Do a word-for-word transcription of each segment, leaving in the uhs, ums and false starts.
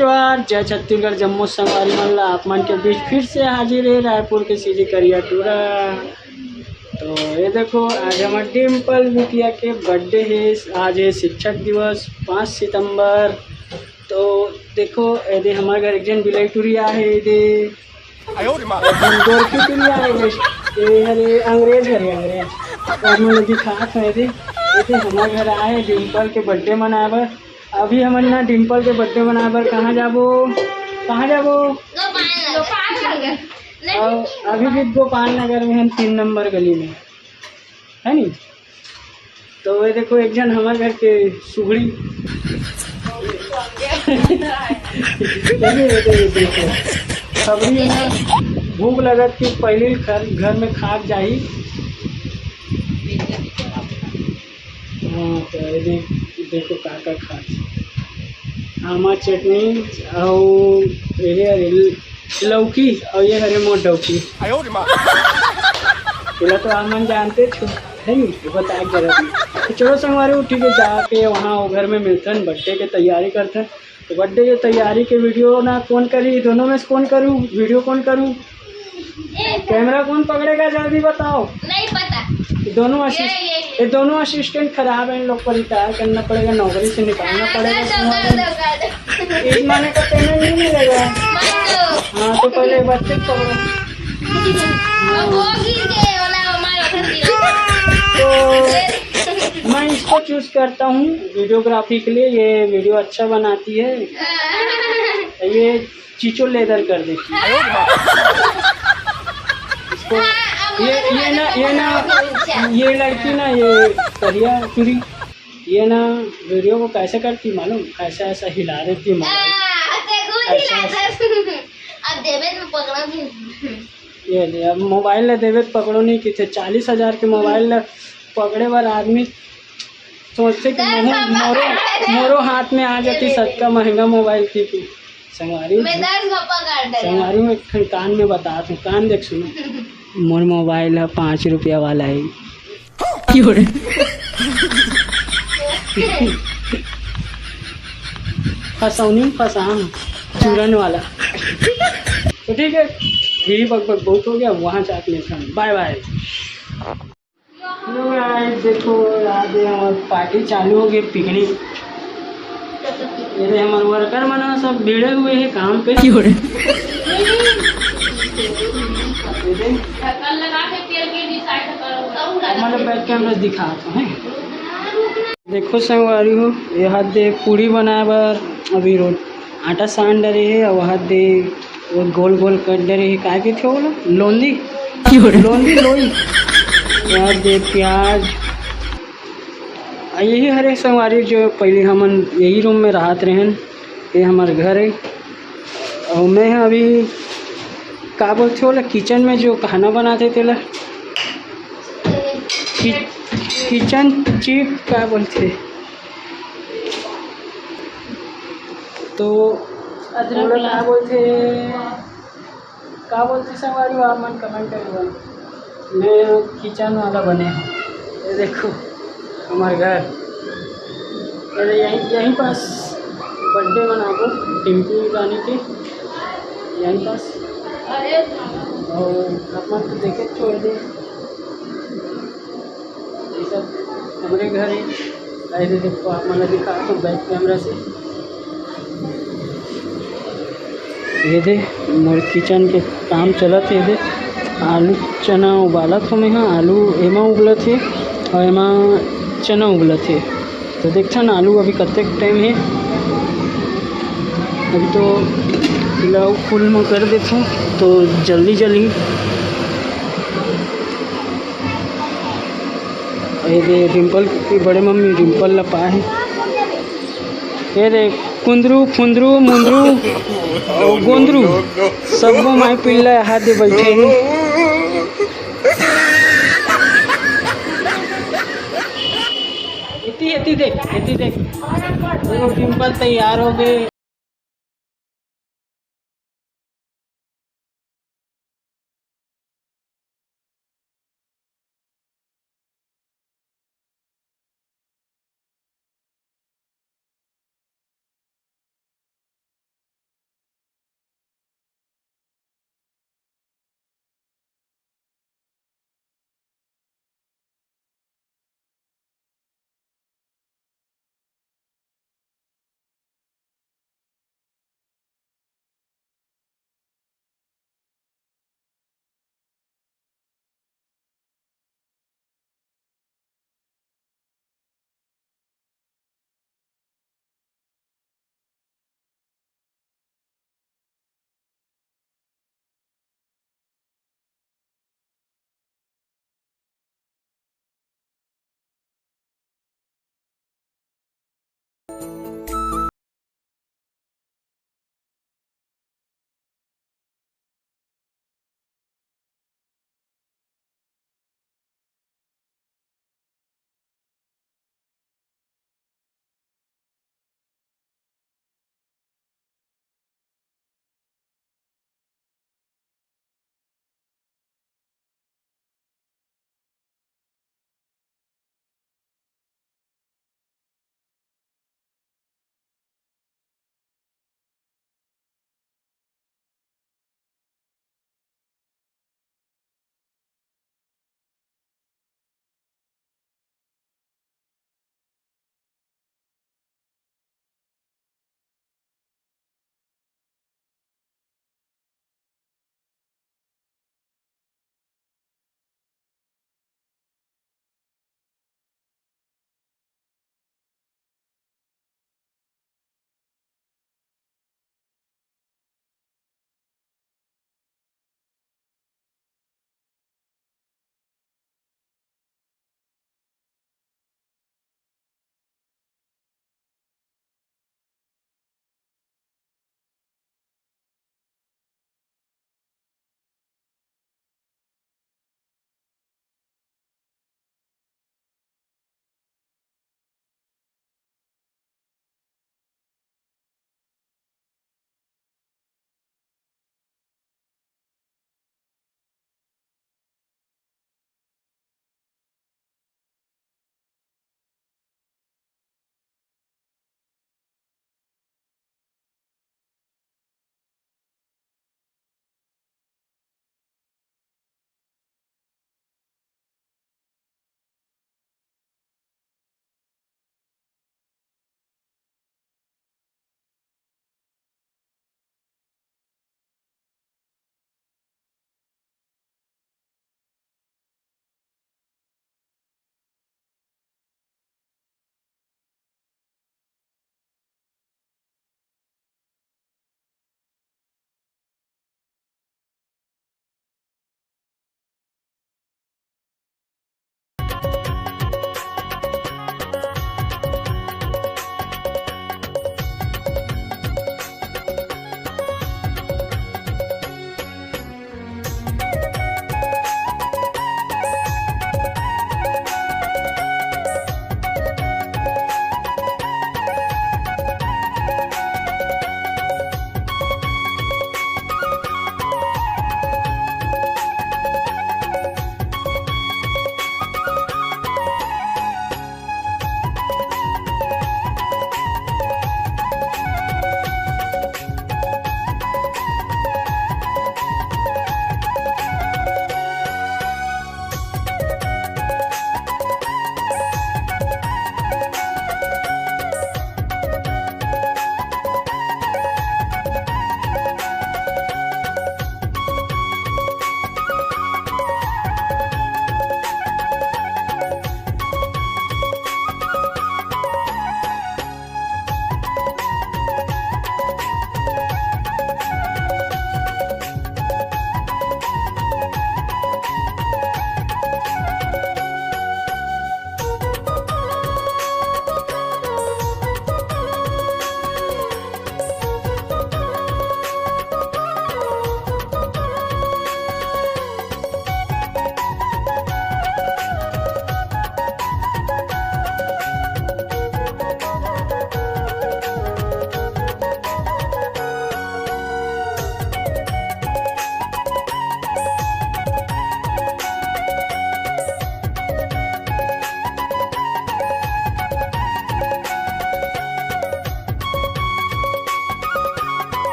जोहार, जय छत्तीसगढ़, जम्मो संगवारी मन ला आप मन के बीच फिर से हाजिर है रायपुर के सीजी करिया टूरा। तो ये देखो, आज हमर डिम्पल बिटिया के बर्थडे है। आज है शिक्षक दिवस, पाँच सितंबर। तो देखो, ये दे हमर घर एक जन बिलाई टूरी आहे, ये दे गोरखी टूरी आहे, ये हरे अंग्रेज हरे अंग्रेज। और मैं दिखात हूँ, ये दे, ये दे हमर घर आए डिम्पल के बर्थडे मनाए बर। अभी हमन ना डिम्पल के बर्थडे मनाए बर कहाँ जाबो? कहाँ जाबो? गोपाल नगर। गोपाल नगर। नहीं। और अभी भी गोपाल नगर में हम तीन नंबर गली में, है नी? तो ये देखो, एक जन हमर घर के सुगड़ी। ये देखो, ये देखो, सुगड़ी है ना, भूख लगत कि पहले घर, घर में खा के जाई। हाँ, तो ये देख, देखो का का खात हे। आमा चटनी अउ ये हरे लौकी अउ ये हरे मोर डौकी। एला तो आप मन जानते छो, है नी? तो बताए के जरूरत नहीं। तो चलो संगवारी, उठी के जाके वहाँ वो घर में मिलथन, बर्थडे के तैयारी करथन। तो बर्थडे के तैयारी के वीडियो ना कौन करी, दोनों में से कौन करूँ, वीडियो कौन करूँ? कैमरा कौन पकड़ेगा, जल्दी बताओ। नहीं पता। ये दोनों ये, असिस्ट-, ये, ये। ये दोनों असिस्टेंट खराब हैं, इन लोग को रिटायर करना पड़ेगा, नौकरी से निकालना हाँ, पड़ेगा कर दो, तुम्हारे। कर दो, कर दो। एक महीने का पेमेंट नहीं मिलेगा। मत दो। हाँ, तो पहले बच्चे को पकड़ो। वो गिर गए, वो ना, वो मारो, कर दिया। तो मैं इसको चूज करता हूँ वीडियोग्राफी के लिए, ये वीडियो अच्छा बनाती है। हाँ। ये चीचो लेदर कर देती है। इसको हाँ, अब ये, मुझे ये ना, ये ना, अच्छा। ये लड़की ना, ये करिया चूड़ी, ये ना वीडियो को कैसे करती मालूम? ऐसा, ऐसा हिला देती मोबाइल। हाँ, देखो, ऐसा, हिला ऐसा। दे। अब देवे तो पकड़ो भी। ये ले, अब मोबाइल ला देवे तो पकड़ो नहीं किथे, चालीस हजार के मोबाइल ला पकड़े वाला आदमी सोचथे कि दस मोहू-, मोरो, मोरो हाथ में आ जाती सतका महंगा मोबाइल थी कि संगवारी। मैं दस गो पकड़ दे। संगवारी में एक ठन कान में बतात हूँ, कान देख सुनो। मोर मोबाइल ह पाँच रुपया वाला है। क्यों रे? फसौनी फसाम, चूरन वाला। तो ठीक है, यही बक बक बहुत हो गया, वहाँ जाके मिलता हूँ। बाय बाय। हेलो गाइस, देखो, आज ये हमर पार्टी चालू हो गई, पिकनिक। ये रे, हमर वर्कर मन ह, सब भिड़े हुए हैं काम पे। क्यों रे? ये दे। मतलब बैक कैमरा दिखा तो है। देखो संगवारी हो, ये हाथ दे पूड़ी बनाए बर अभी रो-, आटा सान डरे हे, अउ हाथ दे वो गोल गोल कट डरे हे, का कहिथे ओला? लोंदी? लोंदी, लोई। प्याज दे, प्याज। आ, यही हरे संगवारी, जो पहले हमन यही रूम में रहत रहेन, ये हमर घर है। और मैं ह अभी का बोलथे ओला, किचन में जो खाना बनाथे तेला कि-, किचन चीफ का बोलथे। तो अदरक ओला ला- का बोलथे, का बोलथे संगवारी हो, आप मन कमेंट करिए। मैं किचन वाला बने हूँ, ये देखो हमारे घर, अरे यहीं, यहीं पास बर्थडे मनाबो टिंकू रानी के, यहीं पास। और आप मन तो देखे छोड़ दे। ये सब हमरे घर है। अरे देखो, आप मन ला दिखात हूँ बैक कैमरा से। ये दे, मोर किचन के काम चलत हे। ये दे, आलू चना उबालत हूँ मैं, हाँ, आलू एमा उबलत हे और एमा चना उबलत हे। तो देखथन आलू अभी कतेक टाइम हे। अभी तो इला फुल में कर देथों, तो जल्दी जल्दी। ये दे डिम्पल की बड़े मम्मी डिम्पल ला पाए हे। ये दे कुंदरू फुंदरू मुंदरू अउ गोंदरू, सबो माई पिल्ला हाथ दे बैठे हे। एती, एती देख, एती देख, वो डिम्पल तैयार हो गए।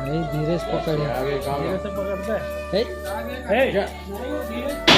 नहीं, धीरे से पकड़। धीरे से पकड़ता है। हे। हे।